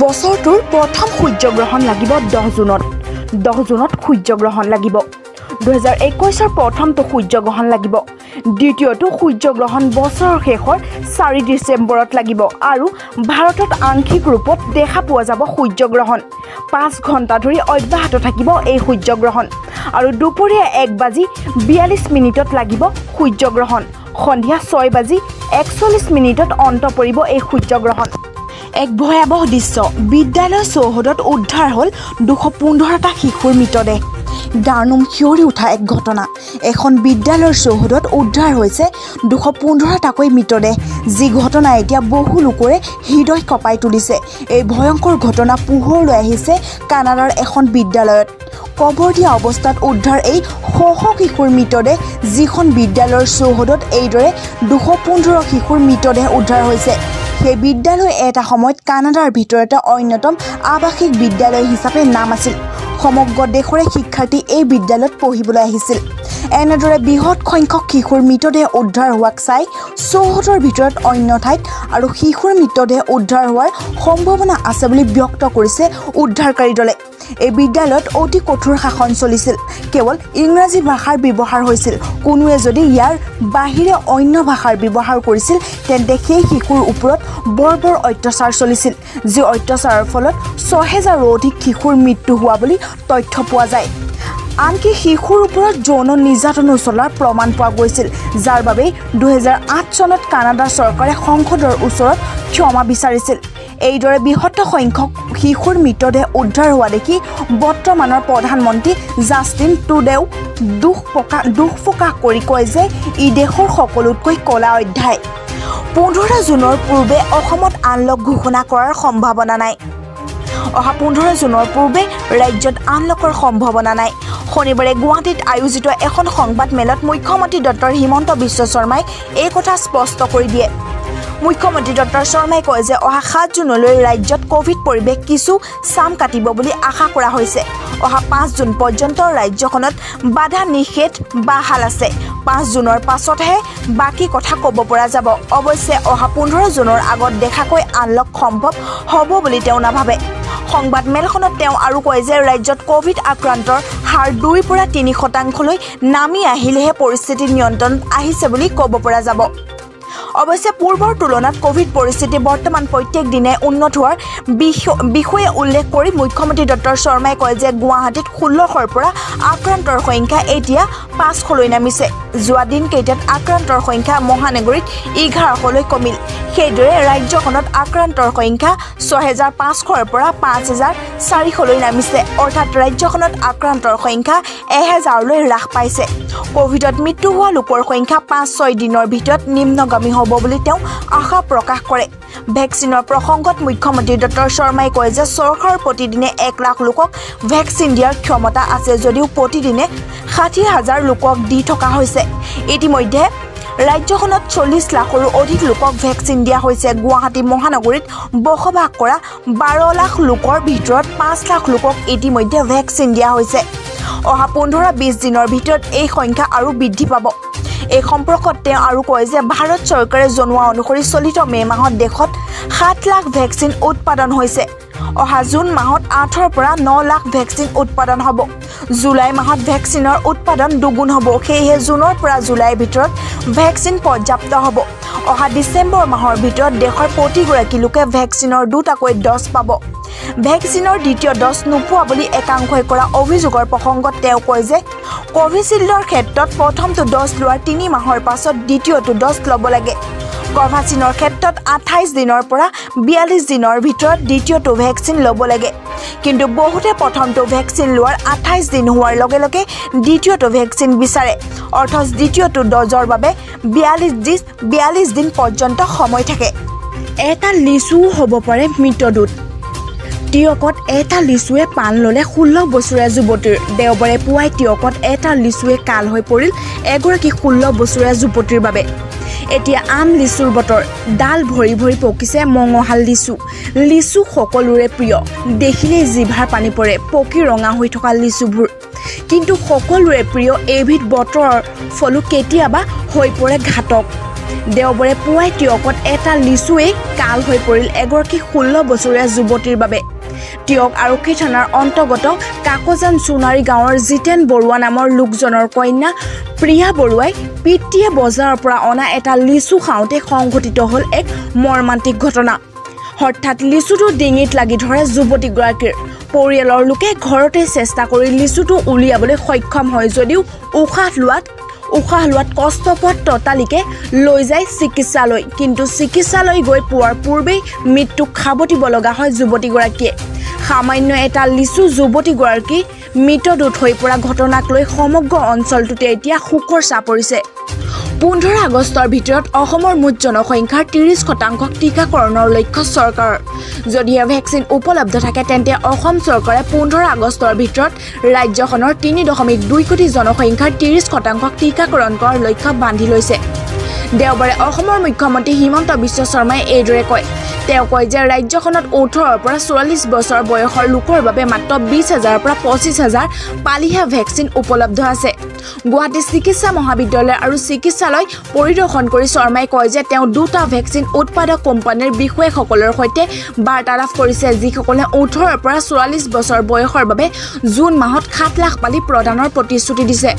বছৰটোৰ প্ৰথম সূৰ্যগ্ৰহণ লাগিব 10 জুনত। 10 জুনত সূৰ্যগ্ৰহণ লাগিব। 2021ৰ প্ৰথমটো সূৰ্যগ্ৰহণ লাগিব। দ্বিতীয়টো সূৰ্যগ্ৰহণ বছৰৰ শেষৰ 4 ডিচেম্বৰত লাগিব আৰু ভাৰতত আংশিক ৰূপত দেখা পোৱা যাব সূৰ্যগ্ৰহণ। 5 ঘণ্টা ধৰি অব্যাহত থাকিব এই সূৰ্যগ্ৰহণ আৰু দুপৰীয়া 1 বাজি 42 মিনিটত লাগিব সূৰ্যগ্ৰহণ। সন্ধিয়া 6 বাজি 41 মিনিটত অন্ত পৰিব এই সূৰ্যগ্ৰহণ। এক ভয়াৱহ দৃশ্য! বিদ্যালয় চৌহদত উদ্ধাৰ হ'ল 215টা শিশুৰ মৃতদেহ। গাৰ নোম শিয়ৰি উঠা এক ঘটনা। এখন বিদ্যালয়ৰ চৌহদত উদ্ধাৰ হৈছে 215টাকৈ মৃতদেহ, যি ঘটনা এতিয়া বহু লোকৰে হৃদয় কঁপাই তুলিছে। এই ভয়ংকৰ ঘটনা পোহৰলৈ আহিছে কানাডাৰ এখন বিদ্যালয়ত। কবৰ দিয়া অৱস্থাত উদ্ধাৰ এই শ শ শিশুৰ মৃতদেহ। যিখন বিদ্যালয়ৰ চৌহদত এইদৰে 215 শিশুৰ মৃতদেহ উদ্ধাৰ হৈছে, সেই বিদ্যালয় এটা সময়ত কানাডাৰ ভিতৰতে অন্যতম আৱাসিক বিদ্যালয় হিচাপে নাম আছিল। সমগ্ৰ দেশৰে শিক্ষাৰ্থী এই বিদ্যালয়ত পঢ়িবলৈ আহিছিল। এনেদৰে বৃহৎ সংখ্যক শিশুৰ মৃতদেহ উদ্ধাৰ হোৱাক চাই চৌহদৰ ভিতৰত অন্য ঠাইত আৰু শিশুৰ মৃতদেহ উদ্ধাৰ হোৱাৰ সম্ভাৱনা আছে বুলি ব্যক্ত কৰিছে উদ্ধাৰকাৰী দলে। এই বিদ্যালয়ত অতি কঠোৰ শাসন চলিছিল। কেৱল ইংৰাজী ভাষাৰ ব্যৱহাৰ হৈছিল। কোনোৱে যদি ইয়াৰ বাহিৰে অন্য ভাষাৰ ব্যৱহাৰ কৰিছিল, তেন্তে সেই শিশুৰ ওপৰত বৰ্বৰ অত্যাচাৰ চলিছিল, যি অত্যাচাৰৰ ফলত 6000ৰো অধিক শিশুৰ মৃত্যু হোৱা বুলি তথ্য পোৱা যায়। আনকি শিশুৰ ওপৰত যৌন নিৰ্যাতনো চলাৰ প্ৰমাণ পোৱা গৈছিল, যাৰ বাবেই 2008 চনত কানাডা চৰকাৰে সংসদৰ ওচৰত ক্ষমা বিচাৰিছিল। এইদৰে বৃহৎ সংখ্যক শিশুৰ মৃতদেহ উদ্ধাৰ হোৱা দেখি বৰ্তমানৰ প্ৰধানমন্ত্ৰী জাষ্টিন ট্ৰুডেও দুখ প্ৰকাশ কৰি কয় যে ই দেশৰ সকলোতকৈ কলা অধ্যায়। 15 জুনৰ পূৰ্বে অসমত আনলক ঘোষণা কৰাৰ সম্ভাৱনা নাই। অহা 15 জুনৰ পূৰ্বে ৰাজ্যত আনলকৰ সম্ভাৱনা নাই। শনিবাৰে গুৱাহাটীত আয়োজিত এখন সংবাদমেলত মুখ্যমন্ত্ৰী ডক্টৰ হিমন্ত বিশ্ব শৰ্মাই এই কথা স্পষ্ট কৰি দিয়ে। মুখ্যমন্ত্ৰী ডক্টৰ শৰ্মাই কয় যে অহা 7 জুনলৈ ৰাজ্যত কভিড পৰিৱেশ কিছু চাম কাটিব বুলি আশা কৰা হৈছে। অহা 5 জুন পৰ্যন্ত ৰাজ্যখনত বাধা নিষেধ বাহাল আছে। 5 জুনৰ পাছতহে বাকী কথা ক'ব পৰা যাব। অৱশ্যে অহা 15 জুনৰ আগত দেখাকৈ আনলক সম্ভৱ হ'ব বুলি তেওঁ নাভাবে। সংবাদ মেলখনত তেওঁ আৰু কয় যে ৰাজ্যত কভিড আক্ৰান্তৰ হাৰ 2ৰ পৰা 3 শতাংশলৈ নামি আহিলেহে পৰিস্থিতি নিয়ন্ত্ৰণত আহিছে বুলি ক'ব পৰা যাব। অৱশ্যে পূৰ্বৰ তুলনাত কভিড পৰিস্থিতি বৰ্তমান প্ৰত্যেক দিনাই উন্নত হোৱাৰ বিষয়ে উল্লেখ কৰি মুখ্যমন্ত্ৰী ডক্টৰ শৰ্মাই কয় যে গুৱাহাটীত 16ৰ পৰা আক্ৰান্তৰ সংখ্যা এতিয়া 500লৈ নামিছে। যোৱা দিনকেইটাত আক্ৰান্তৰ সংখ্যা মহানগৰীত 1100লৈ কমিল। সেইদৰে ৰাজ্যখনত আক্ৰান্তৰ সংখ্যা 6500ৰ পৰা 5400লৈ নামিছে। অৰ্থাৎ ৰাজ্যখনত আক্ৰান্তৰ সংখ্যা 1000লৈ হ্ৰাস পাইছে। কভিডত মৃত্যু হোৱা লোকৰ সংখ্যা 5-6 দিনৰ ভিতৰত নিম্নগামী হ'ব বুলি তেওঁ আশা প্ৰকাশ কৰে। ভেকচিনৰ প্ৰসংগত মুখ্যমন্ত্ৰী ডক্টৰ শৰ্মাই কয় যে চৰকাৰৰ প্ৰতিদিনে 1 লাখ লোকক ভেকচিন দিয়াৰ ক্ষমতা আছে যদিও প্ৰতিদিনে 60 হাজাৰ লোকক দি থকা হৈছে। ইতিমধ্যে ৰাজ্যখনত 40 লাখৰো অধিক লোকক ভেকচিন দিয়া হৈছে। গুৱাহাটী মহানগৰীত বসবাস কৰা 12 লাখ লোকৰ ভিতৰত 5 লাখ লোকক ইতিমধ্যে ভেকচিন দিয়া হৈছে। অহা 15-20 দিনৰ ভিতৰত এই সংখ্যা আৰু বৃদ্ধি পাব। এই সম্পৰ্কত তেওঁ আৰু কয় যে ভাৰত চৰকাৰে জনোৱা অনুসৰি চলিত মে' মাহত দেশত 7 লাখ ভেকচিন উৎপাদন হৈছে। অহা জুন মাহত 8ৰ পৰা 9 লাখ ভেকচিন উৎপাদন হ'ব। জুলাই মাহত ভেকচিনৰ উৎপাদন দুগুণ হ'ব। সেয়েহে জুনৰ পৰা জুলাইৰ ভিতৰত ভেকচিন পৰ্যাপ্ত হ'ব। অহা ডিচেম্বৰ মাহৰ ভিতৰত দেশৰ প্ৰতিগৰাকী লোকে ভেকচিনৰ দুটাকৈ ড'জ পাব। ভেকচিনৰ দ্বিতীয় ড'জ নোপোৱা বুলি একাংশই কৰা অভিযোগৰ প্ৰসংগত তেওঁ কয় যে কোভিচিল্ডৰ ক্ষেত্ৰত প্ৰথমটো ড'জ লোৱাৰ 3 মাহৰ পাছত দ্বিতীয়টো ড'জ ল'ব লাগে। কভাক্সিনৰ ক্ষেত্ৰত 28 দিনৰ পৰা 42 দিনৰ ভিতৰত দ্বিতীয়টো ভেকচিন ল'ব লাগে। কিন্তু বহুতে প্ৰথমটো ভেকচিন লোৱাৰ 28 দিন হোৱাৰ লগে লগে দ্বিতীয়টো ভেকচিন বিচাৰে, অথচ দ্বিতীয়টো ড'জৰ বাবে 42 দিন পৰ্যন্ত সময় থাকে। এটা লিচুও হ'ব পাৰে মৃতদূত! টীয়কত এটা লিচুৱে প্ৰাণ ল'লে 16 বছৰীয়া যুৱতীৰ। দেওবাৰে পুৱাই টীয়কত এটা লিচুৱে কাল হৈ পৰিল এগৰাকী 16 বছৰীয়া যুৱতীৰ বাবে। এতিয়া আম লিচুৰ বতৰ। ডাল ভৰি ভৰি পকিছে মঙহাল লিচু। লিচু সকলোৰে প্ৰিয়। দেখিলেই জিভাৰ পানী পৰে পকি ৰঙা হৈ থকা লিচুবোৰ। কিন্তু সকলোৰে প্ৰিয় এইবিধ বতৰৰ ফলো কেতিয়াবা হৈ পৰে ঘাতক। দেওবাৰে পুৱাই টীয়কত এটা লিচুৱেই কাল হৈ পৰিল এগৰাকী 16 বছৰীয়া যুৱতীৰ বাবে। টীয়ক আৰক্ষী থানাৰ অন্তৰ্গত কাকজান সোণাৰী গাঁৱৰ জিতেন বৰুৱা নামৰ লোকজনৰ কন্যা প্ৰিয়া বৰুৱাই পিতৃয়ে বজাৰৰ পৰা অনা এটা লিচু খাওঁতে সংঘটিত হ'ল এক মৰ্মান্তিক ঘটনা। হঠাৎ লিচুটো ডিঙিত লাগি ধৰে যুৱতীগৰাকীৰ। পৰিয়ালৰ লোকে ঘৰতে চেষ্টা কৰি লিচুটো উলিয়াবলৈ সক্ষম হয় যদিও উশাহ লোৱাত কষ্ট পোৱাত ততালিকে লৈ যায় চিকিৎসালয়। কিন্তু চিকিৎসালয় গৈ পোৱাৰ পূৰ্বেই মৃত্যুক সাৱটিব লগা হয় যুৱতীগৰাকীয়ে। সামান্য এটা লিচু যুৱতীগৰাকী মৃতদূত হৈ পৰা ঘটনাক লৈ সমগ্ৰ অঞ্চলটোতে এতিয়া শোকৰ ছাঁ পৰিছে। 15 আগষ্টৰ ভিতৰত অসমৰ মুঠ জনসংখ্যাৰ 30 শতাংশক টীকাকৰণৰ লক্ষ্য চৰকাৰৰ। যদিহে ভেকচিন উপলব্ধ থাকে, তেন্তে অসম চৰকাৰে 15 আগষ্টৰ ভিতৰত ৰাজ্যখনৰ 3.2 কোটি জনসংখ্যাৰ 30 শতাংশক টীকাকৰণ কৰাৰ লক্ষ্য বান্ধি লৈছে। দেওবাৰে অসমৰ মুখ্যমন্ত্ৰী হিমন্ত বিশ্ব শৰ্মাই এইদৰে কয়। তেওঁ কয় যে ৰাজ্যখনত 18ৰ পৰা 44 বছৰ বয়সৰ লোকৰ বাবে মাত্ৰ 20 হাজাৰৰ পৰা 25 হাজাৰ পালিহে ভেকচিন উপলব্ধ আছে। গুৱাহাটী চিকিৎসা মহাবিদ্যালয় আৰু চিকিৎসালয় পৰিদৰ্শন কৰি শৰ্মাই কয় যে তেওঁ দুটা ভেকচিন উৎপাদক কোম্পানীৰ বিষয়াসকলৰ সৈতে বাৰ্তালাপ কৰিছে, যিসকলে 18ৰ পৰা 44 বছৰ বয়সৰ বাবে জুন মাহত 7 লাখ পালি প্ৰদানৰ প্ৰতিশ্ৰুতি দিছে।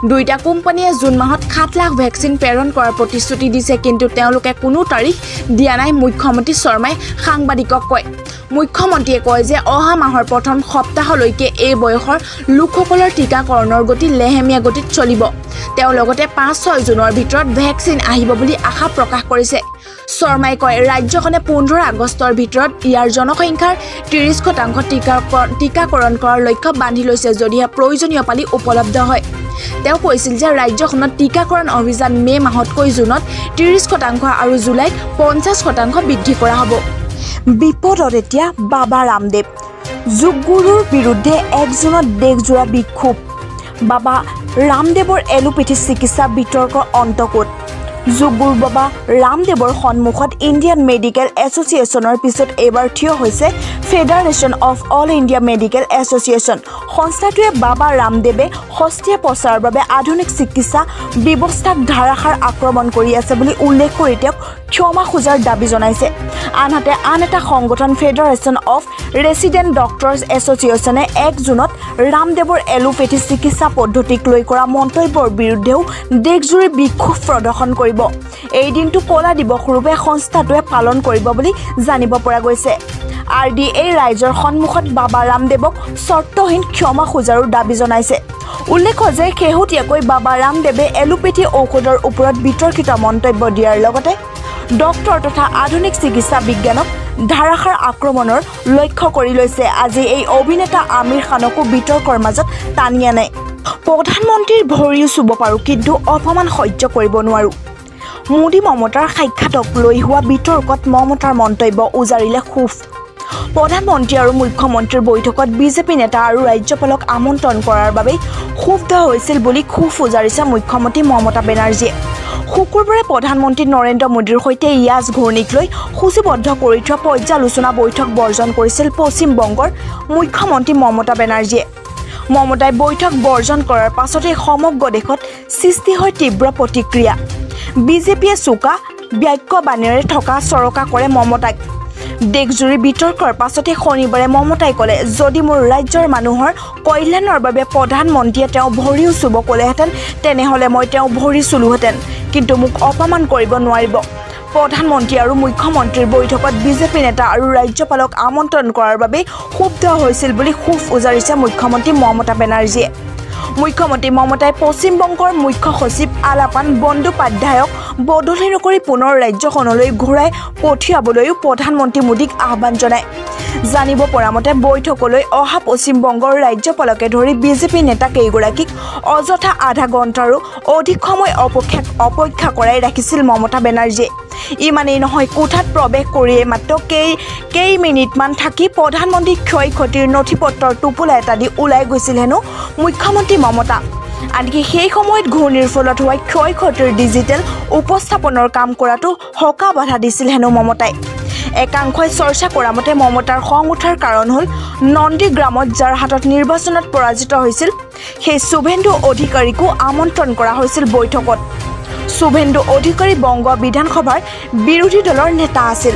দুয়োটা কোম্পানীয়ে জুন মাহত 7 লাখ ভেকচিন প্ৰেৰণ কৰাৰ প্ৰতিশ্ৰুতি দিছে, কিন্তু তেওঁলোকে কোনো তাৰিখ দিয়া নাই, মুখ্যমন্ত্ৰী শৰ্মাই সাংবাদিকক কয়। মুখ্যমন্ত্ৰীয়ে কয় যে অহা মাহৰ প্ৰথম সপ্তাহলৈকে এই বয়সৰ লোকসকলৰ টীকাকৰণৰ গতি লেহেমীয়া গতিত চলিব। তেওঁ লগতে 5-6 জুনৰ ভিতৰত ভেকচিন আহিব বুলি আশা প্ৰকাশ কৰিছে। শৰ্মাই কয়, ৰাজ্যখনে 15 আগষ্টৰ ভিতৰত ইয়াৰ জনসংখ্যাৰ 30% টীকাকৰণ কৰাৰ লক্ষ্য বান্ধি লৈছে, যদিহে প্ৰয়োজনীয় পালি উপলব্ধ হয়। তেওঁ কৈছিল যে ৰাজ্যখনত টীকাকৰণ অভিযান মে' মাহতকৈ জুনত 30% আৰু জুলাইত 50% বৃদ্ধি কৰা হ'ব। বিপদত এতিয়া বাবা ৰামদেৱ। যোগগুৰুৰ বিৰুদ্ধে 1 জুনত দেশজোৰা বিক্ষোভ। বাবা ৰামদেৱৰ এলোপেথি চিকিৎসা বিতৰ্কৰ অন্ত ক'ত? যোগগুৰু বাবা ৰামদেৱৰ সন্মুখত ইণ্ডিয়ান মেডিকেল এছ'চিয়েশ্যনৰ পিছত এইবাৰ থিয় হৈছে Federation of All India Medical Association। সংস্থাটোৱে বাবা ৰামদেৱে সস্তীয়া প্ৰচাৰৰ বাবে আধুনিক চিকিৎসা ব্যৱস্থাক ধাৰাসাৰ আক্ৰমণ কৰি আছে বুলি উল্লেখ কৰি তেওঁক ক্ষমা খোজাৰ দাবী জনাইছে। আনহাতে আন এটা সংগঠন ফেডাৰেশ্যন অফ ৰেচিডেণ্ট ডক্টৰ্ছ এছ'চিয়েশ্যনে 1 জুনত ৰামদেৱৰ এলোপেথি চিকিৎসা পদ্ধতিক লৈ কৰা মন্তব্যৰ বিৰুদ্ধেও দেশজুৰি বিক্ষোভ প্ৰদৰ্শন কৰিব। এই দিনটো ক'লা দিৱস ৰূপে সংস্থাটোৱে পালন কৰিব বুলি জানিব পৰা গৈছে। আৰ ডি এই ৰাইজৰ সন্মুখত বাবা ৰামদেৱক চৰ্তহীন ক্ষমা খোজাৰো দাবী জনাইছে। উল্লেখ্য যে শেহতীয়াকৈ বাবা ৰামদেৱে এলোপেথি ঔষধৰ ওপৰত বিতৰ্কিত মন্তব্য দিয়াৰ লগতে ডক্তৰ তথা আধুনিক চিকিৎসা বিজ্ঞানক ধাৰাসাৰ আক্ৰমণৰ লক্ষ্য কৰি লৈছে। আজি এই অভিনেতা আমিৰ খানকো বিতৰ্কৰ মাজত টানি আনে। প্ৰধানমন্ত্ৰীৰ ভৰিও চুব পাৰোঁ, কিন্তু অপমান সহ্য কৰিব নোৱাৰোঁ। মোদী মমতাৰ সাক্ষাৎক লৈ হোৱা বিতৰ্কত মমতাৰ মন্তব্য উজাৰিলে ক্ষোভ। প্ৰধানমন্ত্ৰী আৰু মুখ্যমন্ত্ৰীৰ বৈঠকত বিজেপি নেতা আৰু ৰাজ্যপালক আমন্ত্ৰণ কৰাৰ বাবেই ক্ষুব্ধ হৈছিল বুলি ক্ষোভ উজাৰিছে মুখ্যমন্ত্ৰী মমতা বেনাৰ্জীয়ে। শুকুৰবাৰে প্ৰধানমন্ত্ৰী নৰেন্দ্ৰ মোদীৰ সৈতে য়াছ ঘূৰ্ণীক লৈ সূচীবদ্ধ কৰি থোৱা পৰ্যালোচনা বৈঠক বৰ্জন কৰিছিল পশ্চিম বংগৰ মুখ্যমন্ত্ৰী মমতা বেনাৰ্জীয়ে। মমতাই বৈঠক বৰ্জন কৰাৰ পাছতেই সমগ্ৰ দেশত সৃষ্টি হয় তীব্ৰ প্ৰতিক্ৰিয়া। বিজেপিয়ে চোকা বাক্যবাণেৰে থকা চৰকা কৰে মমতাক। দেশজুৰি বিতৰ্কৰ পাছতে শনিবাৰে মমতাই ক'লে, যদি মোৰ ৰাজ্যৰ মানুহৰ কল্যাণৰ বাবে প্ৰধানমন্ত্ৰীয়ে তেওঁ ভৰিও চুব ক'লেহেঁতেন, তেনেহ'লে মই তেওঁ ভৰি চুলোহেঁতেন, কিন্তু মোক অপমান কৰিব নোৱাৰিব। প্ৰধানমন্ত্ৰী আৰু মুখ্যমন্ত্ৰীৰ বৈঠকত বিজেপি নেতা আৰু ৰাজ্যপালক আমন্ত্ৰণ কৰাৰ বাবেই ক্ষুব্ধ হৈছিল বুলি ক্ষোভ উজাৰিছে মুখ্যমন্ত্ৰী মমতা বেনাৰ্জীয়ে। মুখ্যমন্ত্ৰী মমতাই পশ্চিমবংগৰ মুখ্য সচিব আলাপান বন্দ্যোপাধ্যায়ক বদলি নকৰি পুনৰ ৰাজ্যখনলৈ ঘূৰাই পঠিয়াবলৈও প্ৰধানমন্ত্ৰী মোদীক আহ্বান জনায়। জানিব পৰা মতে বৈঠকলৈ অহা পশ্চিমবংগৰ ৰাজ্যপালকে ধৰি বিজেপি নেতা কেইগৰাকীক অযথা আধা ঘণ্টাৰো অধিক সময় অপেক্ষা কৰাই ৰাখিছিল মমতা বেনাৰ্জীয়ে। ইমানেই নহয়, কোঠাত প্ৰৱেশ কৰিয়েই মাত্ৰ কেইমিনিটমান থাকি প্ৰধানমন্ত্ৰীক ক্ষয় ক্ষতিৰ নথি পত্ৰৰ টোপোলা এটা দি ওলাই গৈছিল হেনো মুখ্যমন্ত্ৰী মমতা। আনকি সেই সময়ত ঘূৰ্ণীৰ ফলত হোৱা ক্ষয় ক্ষতিৰ ডিজিটেল উপস্থাপনৰ কাম কৰাটো হকা বাধা দিছিল হেনো মমতাই। একাংশই চৰ্চা কৰা মতে মমতাৰ খং উঠাৰ কাৰণ হ'ল নন্দীগ্ৰামত যাৰ হাতত নিৰ্বাচনত পৰাজিত হৈছিল, সেই শুভেন্দু অধিকাৰীকো আমন্ত্ৰণ কৰা হৈছিল বৈঠকত। শুভেন্দু অধিকাৰী বংগ বিধানসভাৰ বিৰোধী দলৰ নেতা আছিল।